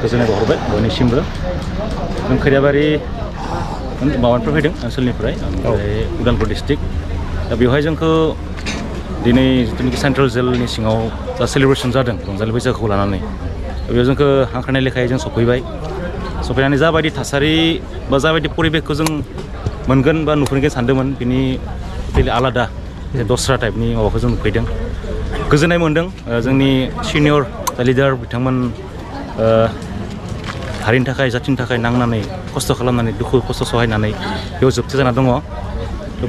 गोजोननाय बावहरबाय बयनिसिमबो जों खैराबारि माबानिफ्राय फैदों ओनसोलनिफ्राय ओमफ्राय उदालगुरि डिस्ट्रिक्ट दा बेवहाय जोंखौ दिनै जिथुनिखि सेन्ट्रेल जेलनि सिङाव जा सेलिब्रेसन जादों रंजालि बैसागुखौ लानानै बेयाव जोंखौ हांख्रायनाय लेखायै जों सफैनानै जाबायदि थासारि बा जाबायदि परिबेकखौ जों मोनगोन बा नुफैगोन सानदोंमोन बिनि आलादा दस्रा टाइपनि माबाखौ जों नुफैदों गोजोननाय मोनदों जोंनि सिनियर लिडार बिथांमोन हारिनि थाखाय जाथिनि थाखाय नांनानै खस्थ' खालामनानै दुखु खस्थ' सहायनानै बेयाव जोबथि जाना दङ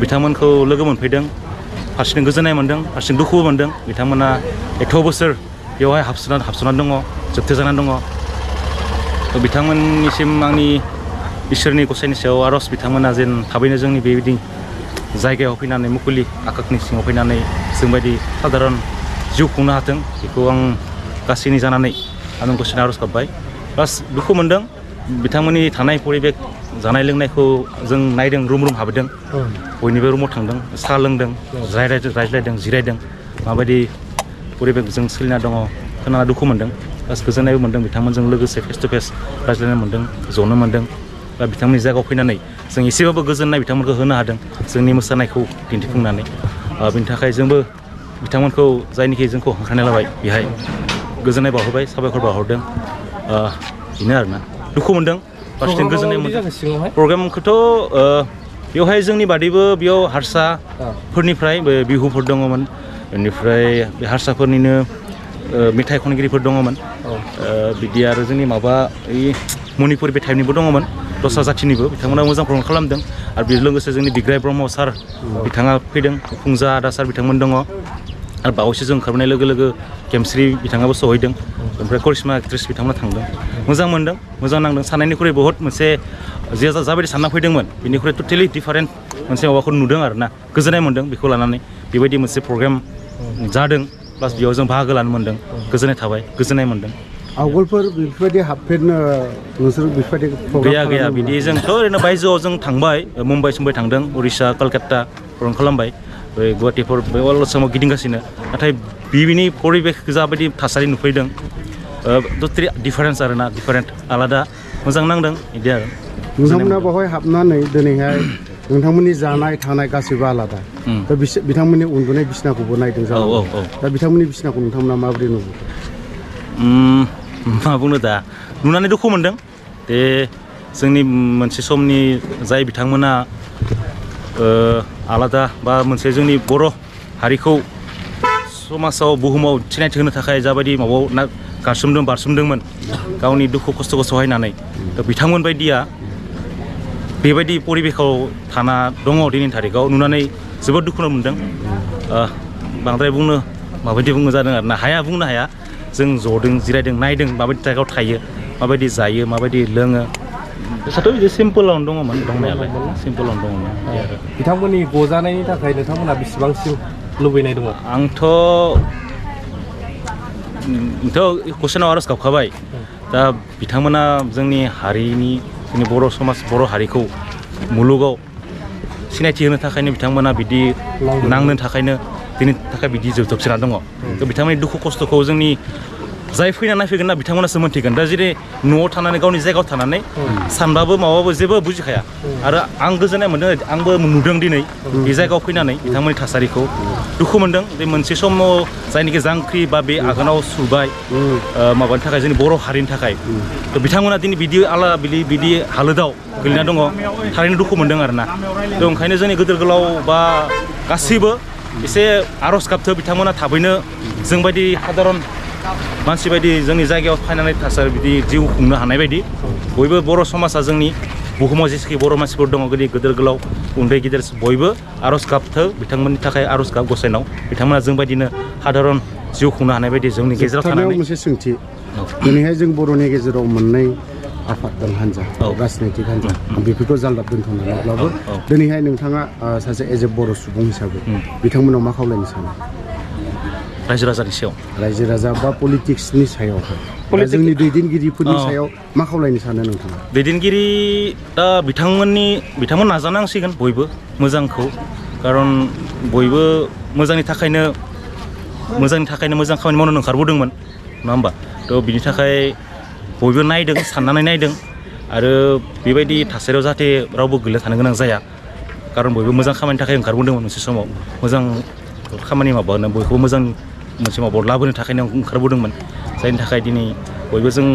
बिथांमोनखौ लोगो मोनफैदों फारसेथिं गोजोननाय मोनदों फारसेथिं दुखुबो मोनदों बिथांमोना एथ' बोसोर बेवहाय हाबसोनानै दङ जोबथि जानानै दङ बिथांमोननिसिम आंनि इसोरनि गसाइनि सायाव आर'ज बिथांमोना जेन थाबैनो जोंनि बेबायदि जायगायाव फैनानै मुकुलि आकाशनि सिङाव फैनानै जोंबायदि साधारन जिउ खुंनो हाथों बेखौ आं गासैनि जानानै आं गसाइनि आर'ज गाबबाय प्लास दुखु मोनदों बिथांमोननि थानाय परिबेक जानाय लोंनायखौ जों नायदों रुम हाबदों बयनिबो रुमाव थांदों साहा लोंदों रायज्लायदों जिरायदों माबायदि परिबेकजों सोलिना दङ खोनाना दुखु मोनदों प्लास गोजोननायबो मोनदों बिथांमोनजों लोगोसे फेस टु फेस रायज्लायनो मोनदों जनो मोनदों बा बिथांमोननि जायगायाव फैनानै जों एसेबाबो गोजोननाय बिथांमोनखौ होनो हादों जोंनि मोसानायखौ दिन्थिफुंनानै बेनि थाखाय जोंबो बिथांमोनखौ जायनिखि जोंखौ हांख्रायनाय लाबाय बेहाय गोजोननाय बावहरबाय साबायखर बावहरदों बेनो आरोना दुखु मोनदों फारसेथिं गोजोननाय मोनदों प्रग्रामखौथ' बेवहाय जोंनि बादैबो बेयाव हारसाफोरनिफ्राय बिहुफोर दङमोन बेनिफ्राय बे हारसाफोरनिनो मेथाइ खनगिरिफोर दङमोन बिदि आरो जोंनि माबा मणिपुर बे टाइपनिबो दङमोन दस्रा जाथिनिबो बिथांमोना मोजां प्रग्राम खालामदों आरो बेजों लोगोसे जोंनि बिग्राय ब्रह्म सार बिथाङा फैदों फुंजा आदा सार बिथांमोन दङ आरो बावैसो जों ओंखारबोनाय लोगो लोगो केमस्रि बिथाङाबो सहैदों ओमफ्राय करिश्मा एक्ट्रेस बिथांमोना थांदों मोजां मोनदों मोजां नांदों साननायनिख्रुइ बहुत मोनसे जे जाबायदि सानना फैदोंमोन बेनिख्रुइ टटेलि डिफारेन्ट मोनसे माबाखौ नुदों आरो ना गोजोननाय मोनदों बेखौ लानानै बेबायदि मोनसे प्रग्राम जादों प्लास बेयाव जों बाहागो लानो मोनदों गोजोननाय थाबाय गोजोननाय मोनदों आवगोलफोर बेफोरबायदि हाबफेरनो नोंसोर बेफोरबायदि गैया बिदि जोंथ' ओरैनो बायजोआव जों थांबाय मुम्बाइ थांदों उरिष्या कलकाता प्रग्राम खालामबाय गुवाहाटिफोर बे अल आसामाव गिदिंगासिनो नाथाय बिनि परिबेक जाबायदि थासारि नुफैदों टटेलि डिफारेन्स आरोना डिफारेन्ट आलादा मोजां नांदों बिदि आरो नोंथांमोना बेवहाय हाबनानै दिनैहाय नोंथांमोननि जानाय थानाय गासैबो आलादा दा बिथांमोननि उन्दुनाय बिसिनाखौबो नायदों जानांगौ दा बिथांमोननि बिसिनाखौ नोंथांमोना माबोरै नुदों मा बुंनो दा नुनानै दुखु मोनदों दे जोंनि मोनसे समनि जाय बिथांमोना आलादा बा मोनसे जोंनि बर' हारिखौ समाजाव बुहुमाव सिनायथि होनो थाखाय जाबायदि माबायाव बारसोमदोंमोन गावनि दुखु खस्थ'खौ सहायनानै दा बिथांमोन बायदिया बेबायदि परिबेकाव थाना दङ दिनैनि थारिखआव नुनानै जोबोद दुखु मोनदों बांद्राय माबायदि बुंनो जादों आरो ना बुंनो हाया जों जदों जिरायदों नायदों माबायदि जायगायाव थायो माबायदि जायो माबायदि लोङो बेसाथ' बिदि सिम्पोलावनो दङमोन दंनायालाय सिम्पोलावनो दङमोन बिथांमोननि गजानायनि थाखाय नोंथांमोना बेसेबांसिम लुबैनाय दङ आंथ' कुइसनाव आर'ज गाबखाबाय दा बिथांमोना जोंनि हारिनि जोंनि बर' समाज बर' हारिखौ मुलुगाव सिनायथि होनो थाखायनो बिथांमोना बिदि नांनो थाखायनो दिनैनि थाखाय बिदि जोबथोबसिना दङ बिथांमोननि दुखु खस्थ'खौ जोंनि जाय फैना नायफैगोन ना बिथांमोनासो मोन्थिगोन दा जेरै न'आव थानानै गावनि जायगायाव थानानै सानबाबो माबाबो जेबो बुजिखाया आरो आं गोजोननाय मोनदों आंबो नुदों दिनै बे जायगायाव फैनानै बिथांमोननि थासारिखौ दुखु मोनदों बे मोनसे समाव जायनिखि जांख्रि बा बे आगानाव सुबाय माबानि थाखाय जोंनि बर' हारिनि थाखाय बिथांमोना दिनै बिदि हालोदाव गोलैना दङ थारैनो दुखु मोनदों आरोना ओंखायनो जोंनि गिदिर गोलाव बा गासैबो एसे आर'ज गाबथो बिथांमोना थाबैनो जोंबायदि साधारन मानसि बायदि जोंनि जायगायाव फैनानै थासारि बिदि जिउ खुंनो हानाय बायदि बयबो बर' समाजा जोंनि बुहुमाव जेसेखि बर' मानसिफोर दङ गिदिर गोलाव उन्दै गिदिर बयबो आर'ज गाबथो बिथांमोननि थाखाय आर'ज गाब गसाइनाव बिथांमोना जोंबायदिनो साधारन जिउ खुंनो हानाय बायदि जोंनि गेजेराव थानानै मोनसे सोंथि दिनैहाय जों बर'नि गेजेराव मोननै आफाद दं हान्जा राजनैतिक हान्जा बेफोरखौ जालदाब दोनथ'नानैब्लाबो दिनैहाय नोंथाङा सासे एज ए बर' सुबुं हिसाबै बिथांमोनाव मा खावलायनो सानो रायजो राजानि सायाव रायजो राजा बा पलिटिक्सनि सायाव जोंनि दैदेनगिरिफोरनि सायाव मा खावलायनो सानो नोंथाङा दैदेनगिरि दा बिथांमोन नाजानांसिगोन बयबो मोजांखौ खारन बयबो मोजांनि थाखायनो मोजां खामानि मावनो ओंखारबोदोंमोन नङा होमबा थ' बिनि थाखाय बयबो नायदों साननानै नायदों आरो बेबायदि थासारियाव जाहाथे रावबो गोलैना थानो गोनां जाया खारन बयबो मोजां खामानिनि थाखाय ओंखारबोदोंमोन मोनसे समाव मोजां खामानि माबानो बयखौबो मोजां मोनसे माबायाव लाबोनो थाखायनो ओंखारबोदोंमोन जायनि थाखाय दिनै बयबो जों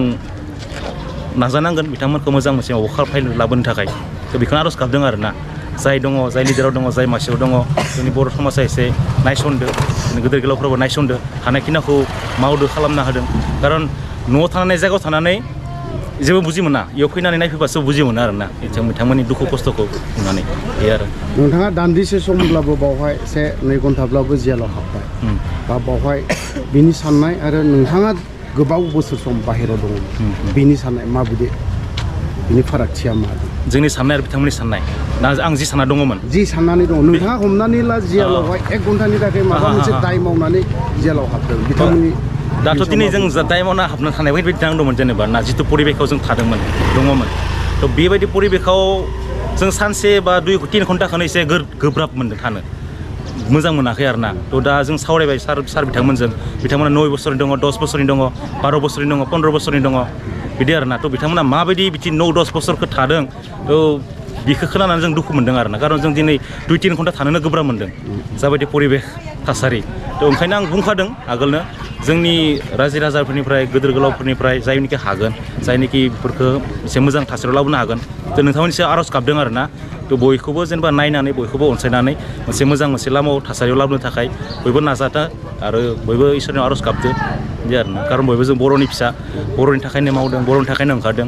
नाजानांगोन बिथांमोनखौ मोजां मोनसे माबायाव लाबोनो थाखाय बेखौनो आर'ज गाबदों आरोना जाय दङ जाय लिडाराव दङ जाय मासियाव दङ जोंनि बर' समाजा एसे नायसनदो गेदेर गोलावफोराबो नायसनदो हानायखिनिखौ मावदो खालामना होदों खारन न'आव थानानै जायगायाव थानानै जेबो बुजि मोना इयाव फैनानै नायफैबासो बुजि मोनो आरोना बिथांमोननि दुखु खस्थ'खौ नुनानै बे आरो नोंथाङा दान्दिसे समब्लाबो बावहाय 1-2 घन्टाब्लाबो जेलाव हाबबाय बा बावहाय बिनि साननाय आरो नोंथाङा गोबाव बोसोर सम बाहेरायाव दङ बिनि साननाय माबायदि बिनि फारागथिया मा जोंनि साननाय आरो बिथांमोननि साननाय ना आं जि सानना दङमोन जि साननानै दङ नोंथाङा हमनानै ला जेलावहाय 1 घन्टानि थाखाय माबा मोनसे दाय मावनानै जेलाव हाबदों बिथांमोननि दाथ' दिनै जों दाय मावना हाबनो थानाय बायदि दंमोन जेनेबा ना जिथु परिबेकाव जों थादोंमोन दङमोन थ' बेबायदि परिबेकाव जों सानसे बा 2-3 घन्टाखौनो एसे गोब्राब मोनदों थानो मोजां मोनाखै आरोना थ' दा जों सावरायबाय सार बिथांमोनजों बिथांमोना 9 बोसोरनि दङ 10 बोसोरनि दङ 12 बोसोरनि दङ 15 बोसोरनि दङ बिदि आरोना थ' बिथांमोना माबायदि बिदि 9-10 बोसोरखौ थादों थ' बिखौ खोनानानै जों दुखु मोनदों आरोना खारन जों दिनै 2-3 घन्टा थानोनो गोब्राब मोनदों जाबायदि परिबेक थासारि थ' ओंखायनो आं बुंखादों आगोलनो जोंनि रायजो राजाफोरनिफ्राय गोदोर गोलावफोरनिफ्राय जायनोखि हागोन जायनोखि बेफोरखौ एसे मोजां थासारियाव लाबोनो हागोन थ' नोंथांमोननि सायाव आर'ज गाबदों आरोना थ' बयखौबो जेनेबा नायनानै बयखौबो अनसायनानै मोनसे मोनसे लामायाव थासारियाव लाबोनो थाखाय बयबो नाजादों आरो बयबो इसोरनियाव आर'ज गाबदों बिदि आरोना खारन बयबो जों बर'नि फिसा बर'नि थाखायनो मावदों बर'नि थाखायनो ओंखारदों